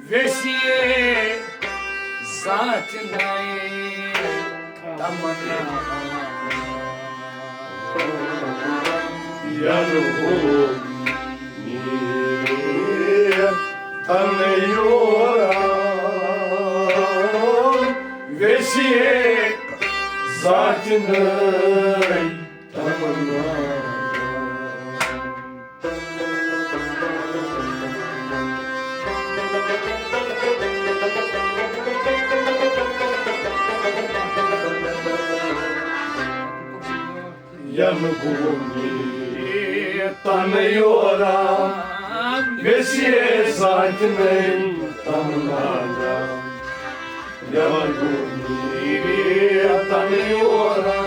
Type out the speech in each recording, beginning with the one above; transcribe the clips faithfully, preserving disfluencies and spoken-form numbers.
ویسے ذاتِ نَے تمنا۔ یَنہٕ ہُہ نیرِ تَنہٕ یورا، ویسے ذاتِ نَے تمنا۔ یَنہٕ گوٚو مےٚ تَنہٕ یورا، ویسے ذاتِ نَے تمنا۔ یَنہٕ گوٚو مےٚ تَنہٕ یورا۔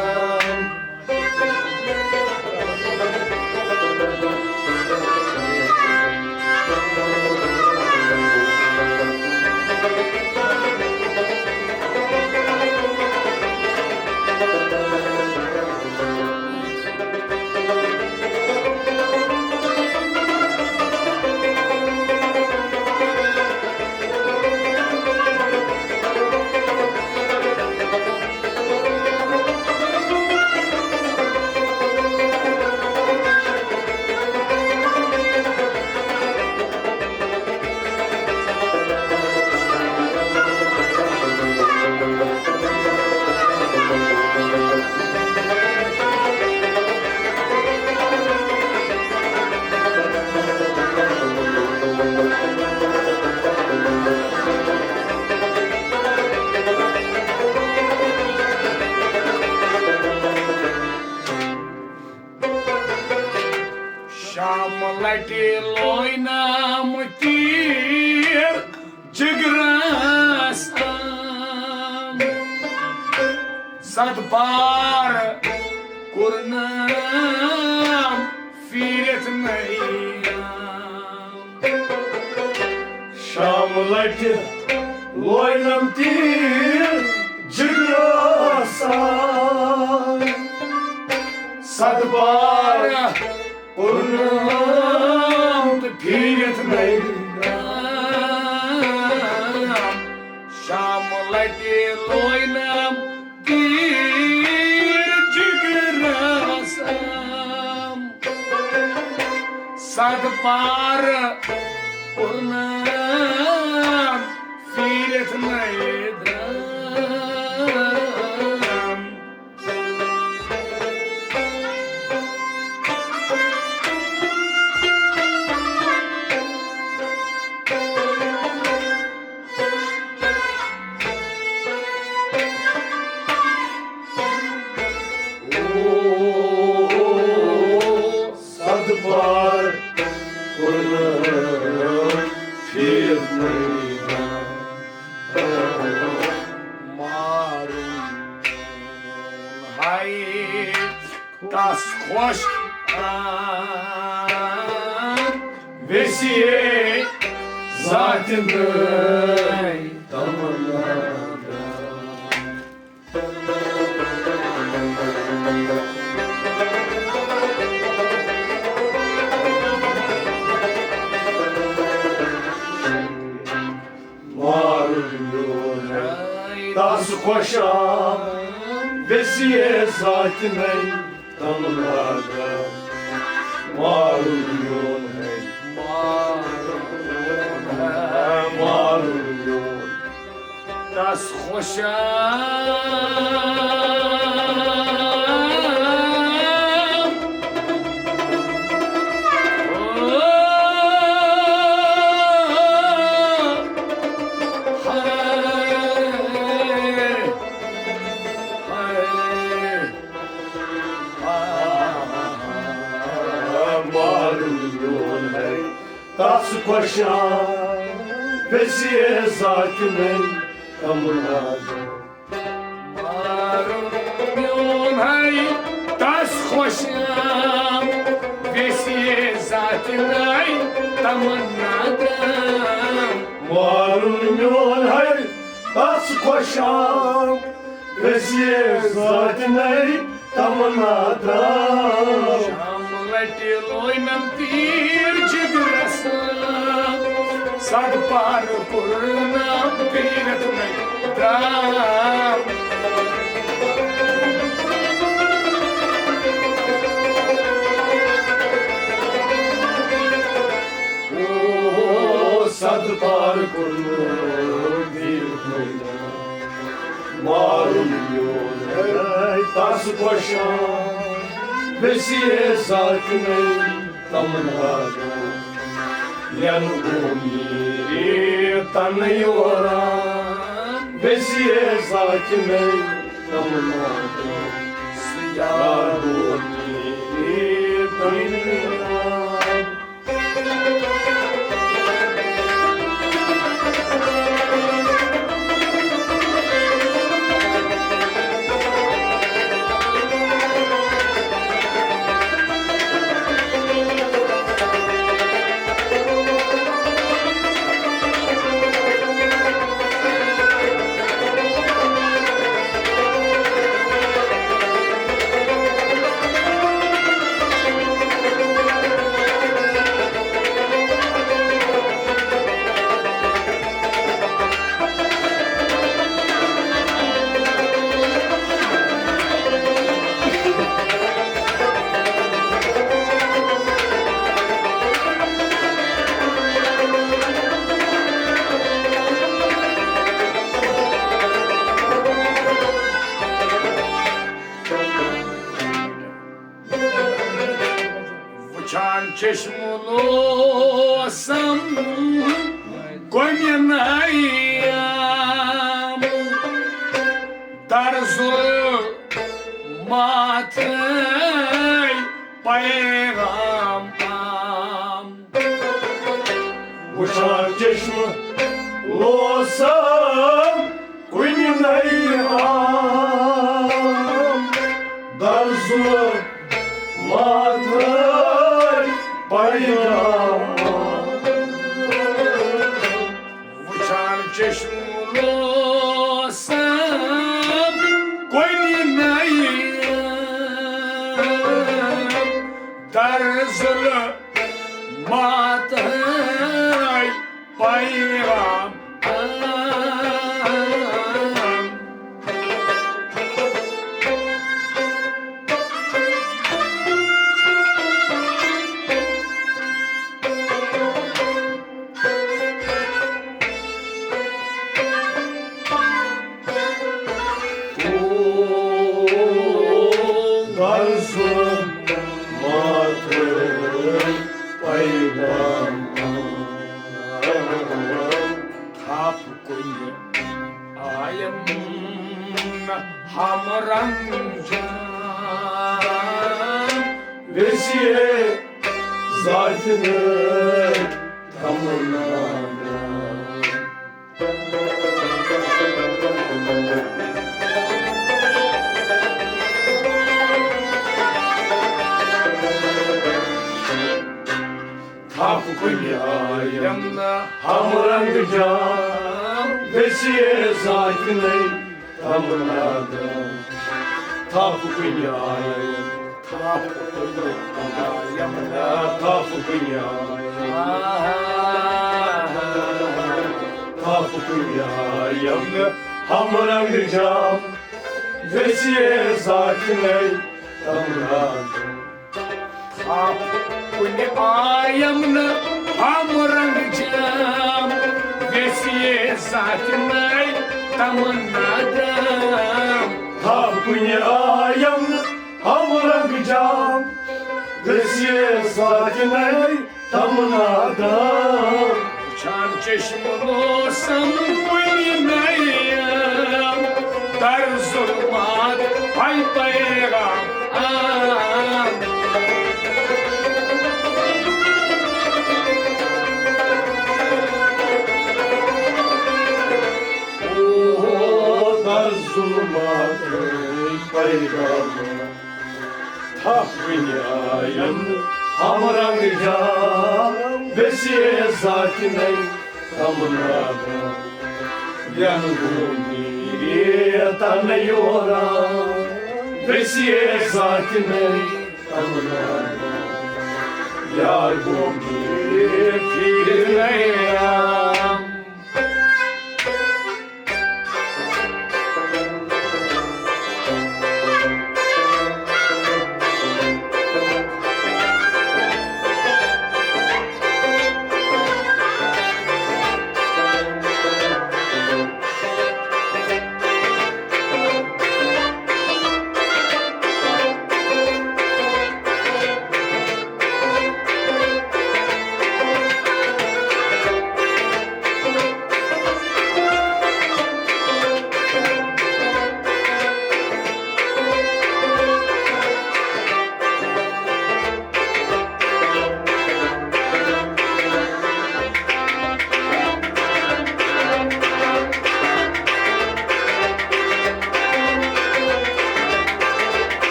شام لٹہِ لوینام تیر جگرس تام، صد بار کورنام پھیرتھ نئی۔ شام لٹہِ لوینم تیر جگرس تام، صد بار کورنام تہٕ پھیرتھ نئی۔ شام لٹہِ لوینم تیر جگرس تام، صد بار کورنام پھیرتھ نئی درام۔ صد بار کورنم پھیرتھ نئی۔ مارُن ہاے تس خوش آم، ویسے ذاتِ نَے تمنا۔ مارُن میون ہے تس خوش آم، ویسے ذاتِ نَے تمنا۔ مارُن میون ہے، مارُن میون۔ تس خوش آم۔ او، ہاے، ہاے، آ، مارُن میون ہے۔ تس خوش آم، ویسے ذاتِ نَے تمنا۔ مارُن میون ہے تس خوش آم، ویسے ذاتِ نَے تمنا۔ مارُن میون ہے تس خۄش آو ویسے ذاتِ نَے تمنا درٛاو۔ شام لٹہِ لوینم تیٖر جگرس، صد پار کوٚرنم تیٖرتھ نَے درٛاو۔ او صد پار کوٚرنم تیٖرتھ نَے درٛاو۔ مارُن میون ہے تس خۄش آو ویسے ذاتِ نَے تمنا درٛاو۔ ین گوٚو میٖر تنہٕ یوران ویسے ذاتِ نَے تمنا درٛاو۔ سُہ یار گوٚو میٖر تنہٕ یوران۔ وٕچھان چشمہٕ لوسم کُنہِ نَے آم، درزُل ماتھے پیغام آم۔ وٕچھان چشمہٕ لوسم کُنہِ نَے آم، درزُل ماتھے پیغام آم۔ وٕچھان چشمہٕ لوسم کُنہِ نَے آم، درزُل ماتھے پیغام آم۔ درزُل ماتھے پیغام آم۔ تھپھ کُنہِ آیم نہٕ ہم رنگ جان۔ ویسے ذاتِ نَے تمنا درٛاو۔ تھپھ کُنہِ آیم نہٕ ہم رنگ جان، ویسے ذاتِ نَے تمنا درٛاو۔ تھپھ کُنہِ آیم، تھپھ کُنہِ آیم نہٕ، تھپھ کُنہِ آیم، تھپھ کُنہِ آیم نہٕ ہم رنگ جان، ویسے ذاتِ نَے تمنا درٛاو۔ تھپھ کُنہِ آیم نہٕ ہم رنگ جان، ویسے ذاتِ نَے تمنا درٛاو۔ تھپھ کُنہِ آیم نہٕ ہم رنگ جان، ویسے ذاتِ نَے تمنا درٛاو۔ وٕچھان چشمہٕ لوسم کُنہِ نَے آم، درزُل ماتھے پیغام آم۔ او درزُل ماتھے پیغام آم۔ تھپھ کُنہِ آیم نہٕ ہم رنگ جان، ویسے ذاتِ نَے تمنا درٛاو۔ یَنہٕ گوٚو میٖر تَنہٕ یورا، ویسے ذاتہِ نَے تَمنا۔ یار گوٚو میٖر پھیٖرِ نَے۔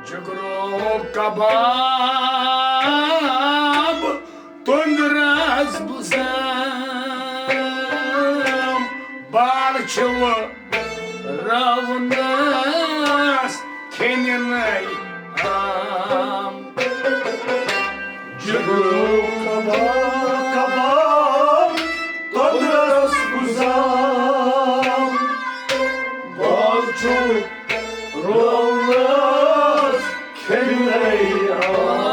جگرو کباب، تندرس بزام، بال چھو راونس کھینہِ نَے عام۔ جگرو کباب، کباب، تندرس بزام، بال چھو راونس کھینہِ نَے عام۔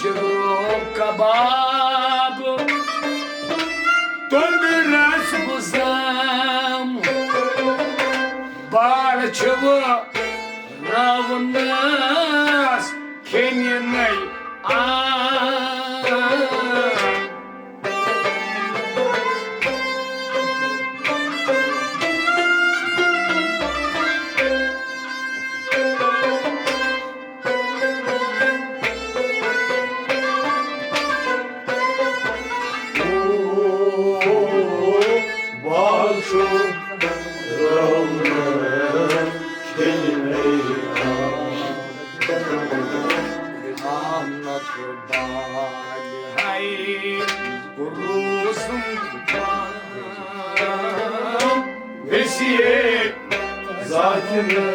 جگرو کباب، تندرس بزام، بال چھو راونس کھینہِ نَے عام۔ بال چھو راونس کھینہِ نَے عام۔ آمنت بالہِ ہے روزم پام، ویسے ذاتہِ نَے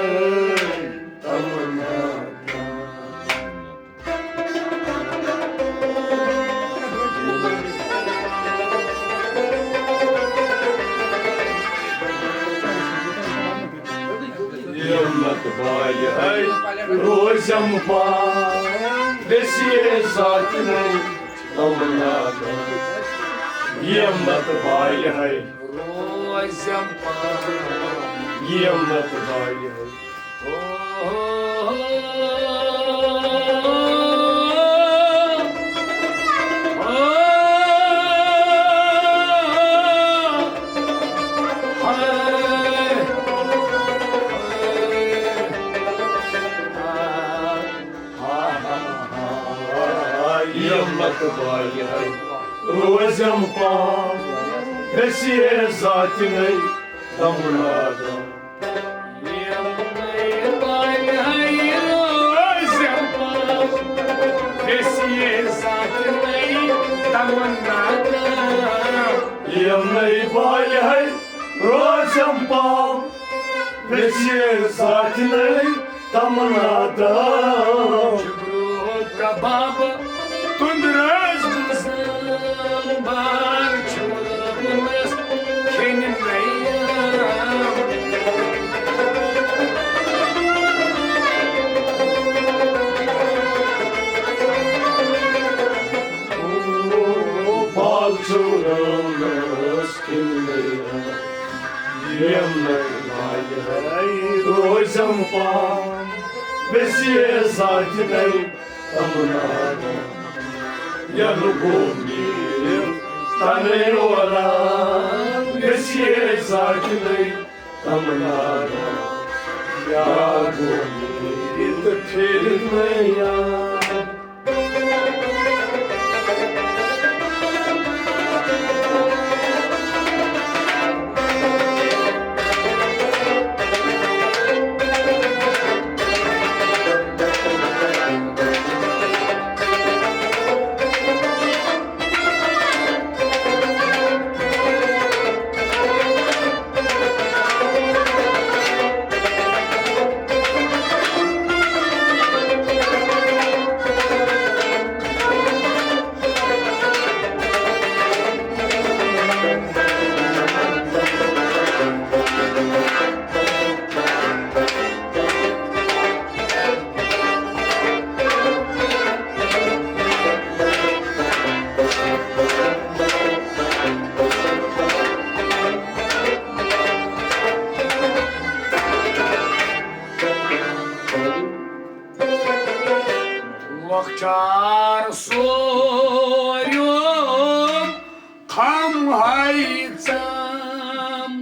تَمنا۔ یَمت بالہِ ہے روزم پام، ویسے ذاتہِ نَے تَمنا۔ یَمت بالہِ ہے روزم پام، یَمت بالہِ ہے۔ یَمت بالہِ ہے روزم پام، ویسے ذاتہِ نَے تَمنا۔ یَمت بالہِ ہے روزم پام، ویسے ذاتہِ نَے تَمنا۔ یَمت بالہِ ہے روزم پام، ویسے ذاتہِ نَے تَمنا۔ جگرو کباب، تندرس بزام، بال چھو راونس کھینہِ نَے عام۔ بال چھو راونس کھینہِ نَے عام۔ یَمت بالہِ ہے روزم پام، ویسے ذاتہِ نَے تَمنا۔ یَنہٕ گوٚو میٖر تَنہٕ یورا، ویسے ذاتہِ نَے تَمنا۔ یَنہٕ گوٚو میٖر تہٕ پھیٖرِ نَے عام۔ چار سوریوم کھم ہائی ژم،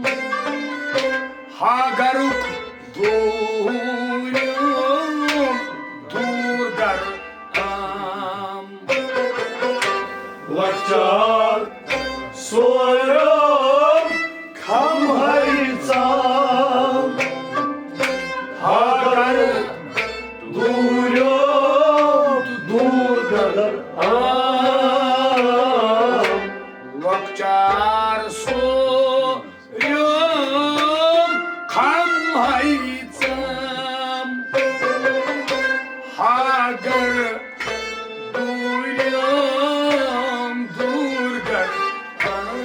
ہاگرُک دوٗریوم دوٗر گر آم۔ لۄکچار سوریوم کھم ہائی ژم، ہاگر دوٗریوم دوٗر گر آم۔ لۄکچار سوریوم کھم ہائی ژم، ہاگر دوٗریوم دوٗر گر آم۔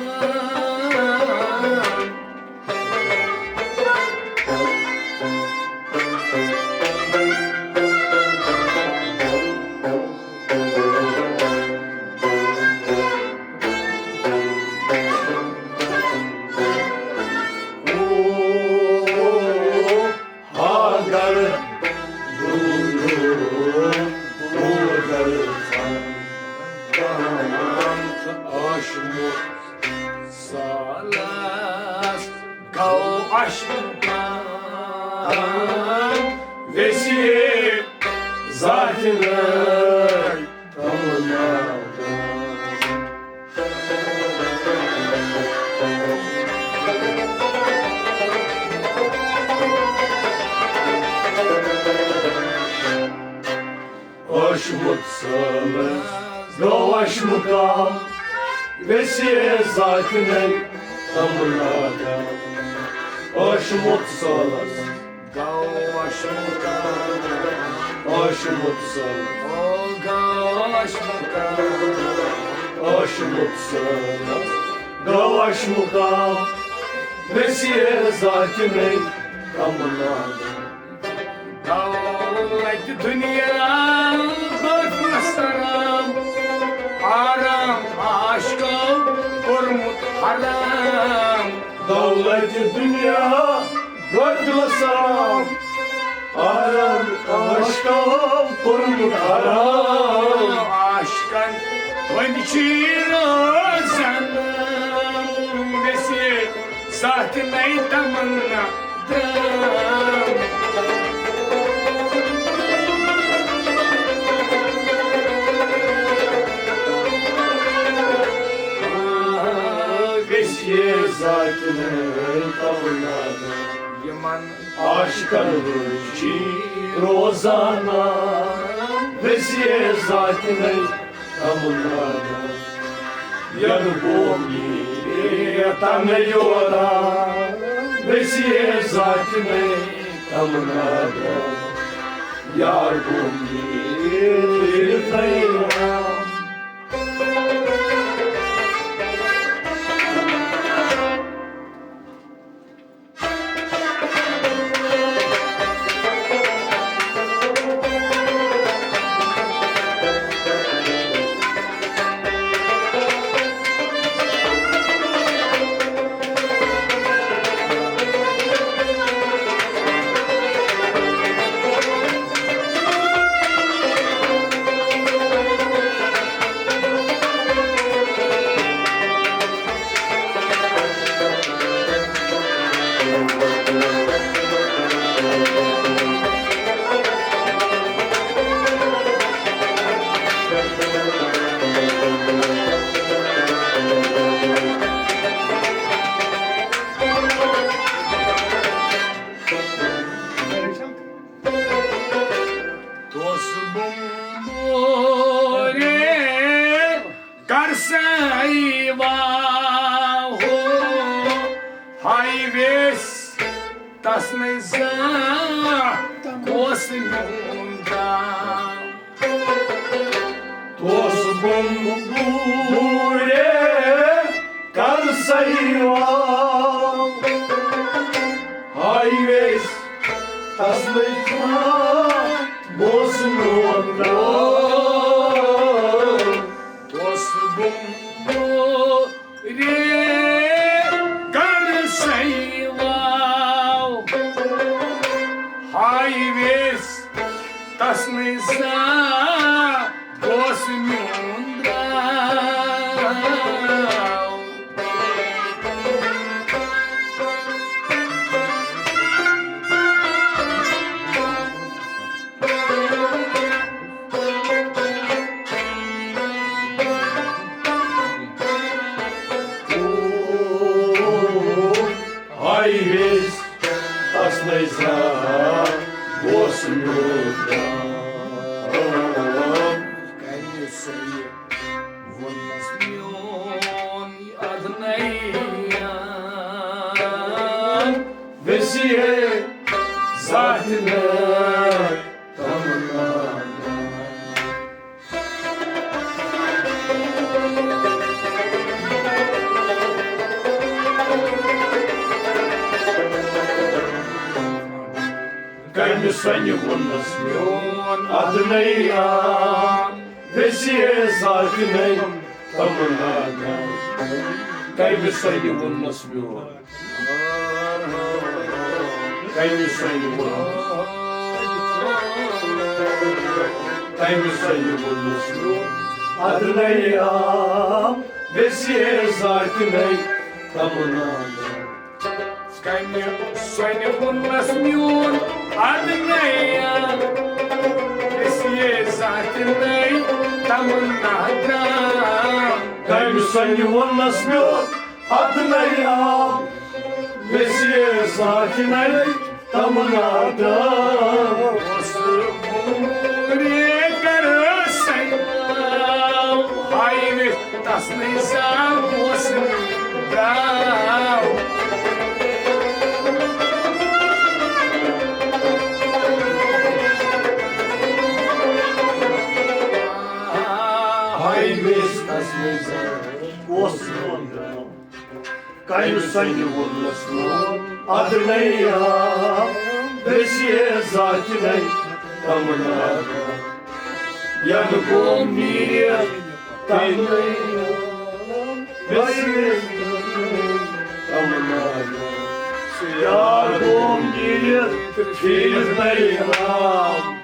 ہاگر دوٗر، دوٗر گر آشمُت سالس گوٚو اشکان، ویسے ذاتِ لٲگۍ تمنا۔ آشمُت سالس گوٚو اشمُقام، ویسے ذاتِ لٲگۍ تمنا۔ آشمُت سالس گوٚو اشمُقام۔ آشمُت سالس۔ او گوٚو اشمُقام۔ آشمُت سالس گوٚو اشمُقام، ویسے ذاتِ لٲگۍ تمنا۔ دولت دنیا گوٚو سرام، آرام عاشقو کوٚرمُت حرام۔ دولت دنیا گوٚو سرام، آرام عاشقو کوٚرمُت حرام۔ عاشقن وۄنۍ چھی روزان، ویسے ذاتِ لٲگۍ تمنا درام۔ ویسے ذاتِ لٲگۍ تمنا۔ یِمن عاشقن ہٕنٛز چھی روزانہ، ویسے ذاتِ لٲگۍ تمنا۔ یَنہٕ گوٚو مےٚ تنہٕ یورا، ویسے ذاتِ لٲگۍ تمنا۔ یار گوٚو مےٚ تیٚلہِ تیار۔ دوس بمبورے کر سائی واہو، ہائی ویس تس نہٕ زانٛہہ اوس میون گام۔ دوس بمبورے کر سائی واہو، ہائی ویس تس نہٕ زانٛہہ اوس میون گام۔ دوس بمبورے کر سائی واہو، ہائی ویس تس نہٕ زانٛہہ میون درٛاو۔ ہاے ویز تس نَے زا اوس میون درٛاو۔ کَمہِ سۄیہِ ووٚننَس میون ادنیان؟ ویسیے ذاتِ نَے تمنا۔ کمہِ سۄنہِ ووٚننَس میون ادنیان؟ ویسیے ذاتِ نَے تمنا۔ کمہِ سۄنہِ ووٚننَس میون، کمہِ سۄنہِ ووٚننَس، کمہِ سۄنہِ ووٚننَس میون ادنیان؟ ویسیے ذاتِ نَے تمنا۔ کمہِ سۄنہِ ووٚننَس میون ادنیان؟ ویسیے ذاتِ نَے تمنا درٛاو۔ کمہِ سۄنہِ ووٚننَس میون ادنیان؟ ویسیے ذاتِ نَے تمنا درٛاو۔ اوس عمرِ گرٕ سیال، ہاے ویز تس نَے زا اوس درٛاو۔ ہاے ویز تس نَے زا اوس درٛاو۔ کمہِ سۄنہِ ووٚننَس میون ادنیان؟ ویسیے ذاتِ نَے تمنا۔ ینہٕ گوم نیٖرِتھ تمنا۔ ویسیے تمنا۔ یار گوم نیٖرِتھ پھیٖرِتھ نَے رام۔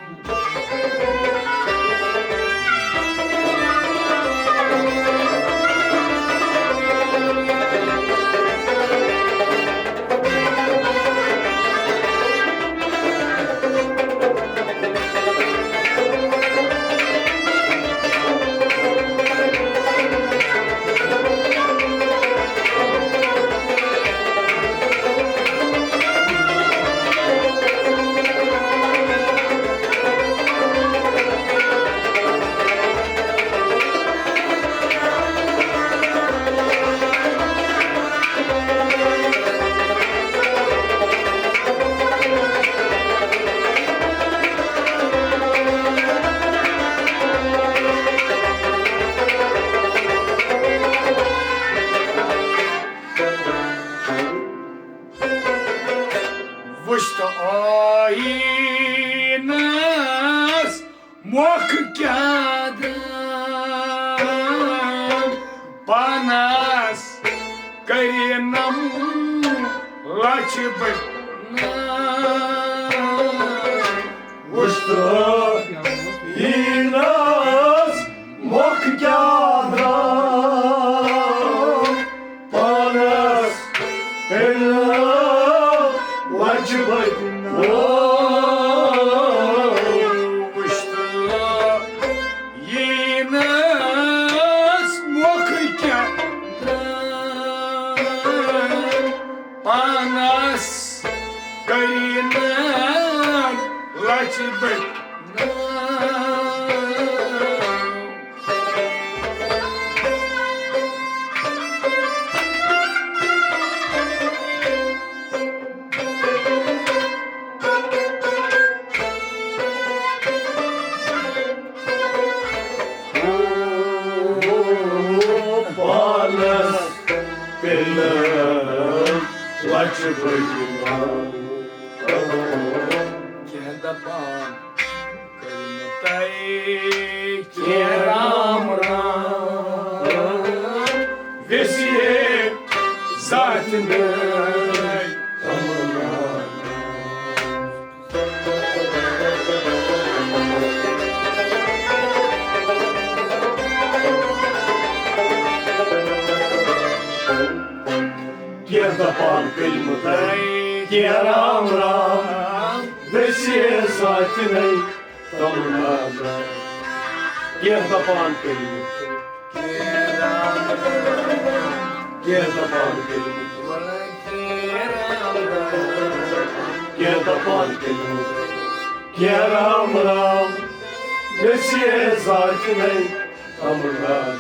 وٕچھ تہٕ آیٖنَس مۄکھ کیٛاہ درٛاو؟ پانَس کٔرِنَم لَچھ بٔدۍ ناو۔ وٕچھ تہٕ آیٖنَس مۄکھ کیٛاہ درٛاو؟ پانَس کٔرِنَم لَچھ بٔدۍ ناو۔ وٕچھ تہٕ آیٖنَس مۄکھ کیٛاہ درٛاو؟ پانَس کٔرِنَم لَچھ بٔدۍ ناو۔ پانَس پِلہٕ لَچھ بٔدۍ ناو۔ کینٛہہ دَپان کٔرِو تۄہہِ کینٛہہ رام رام، ویسیے ذاتِ نَے تمنا۔ کینٛہہ رام رام، ویسے ذاتِ نَے تمنا۔ کینٛہہ دپان کٔرِو۔ کینٛہہ دپان کٔرِو۔ کینٛہہ دپان کٔرِو۔ کینٛہہ رام رام، ویسے ذاتِ نَے تمنا۔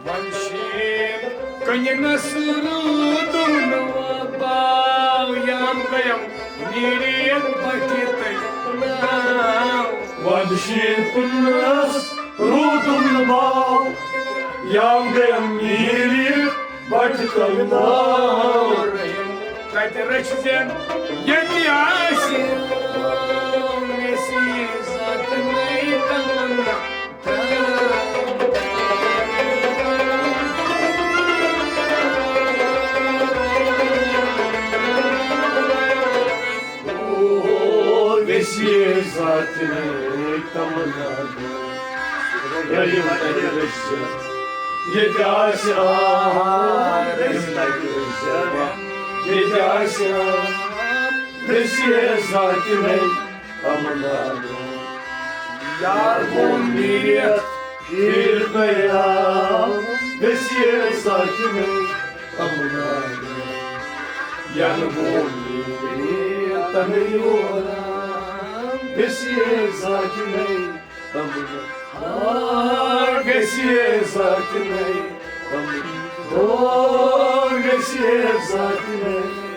وَنشیٖن کٔنِنَس روٗدُم نہٕ باو، یام گٔیم نیٖرِتھ بَٹھِ تَے ناو۔ وَنشیٖن کٔنِنَس روٗدُم نہٕ باو، یام گٔیم نیٖرِتھ بَٹھِ تَے ناو۔ تَتہِ رٔچھزٮ۪ن ییٚتہِ آسہِ، ویسے ذاتِ نَے تمنا۔ او، ویسے ذاتِ نَے تمنا۔ ییٚلہِ تَتہِ رٔچھزٮ۪ن ییٚتہِ آسہِ، آ، ییٚلہِ تَتہِ رٔچھزٮ۪ن ییٚتہِ آسہِ، آ، ویسے ذاتِ نَے تمنا۔ یار گوٚو نیٖرِتھ پھیٖرِتھ نَے آو، ویسے ذاتِ نَے تمنا۔ یار گوٚو نیٖرِتھ تَنہٕ یور آو، ویسے ذاتِ نَے تمنا۔ آ، ویسے ذاتِ نَے تمنا۔ او، ویسے ذاتِ نَے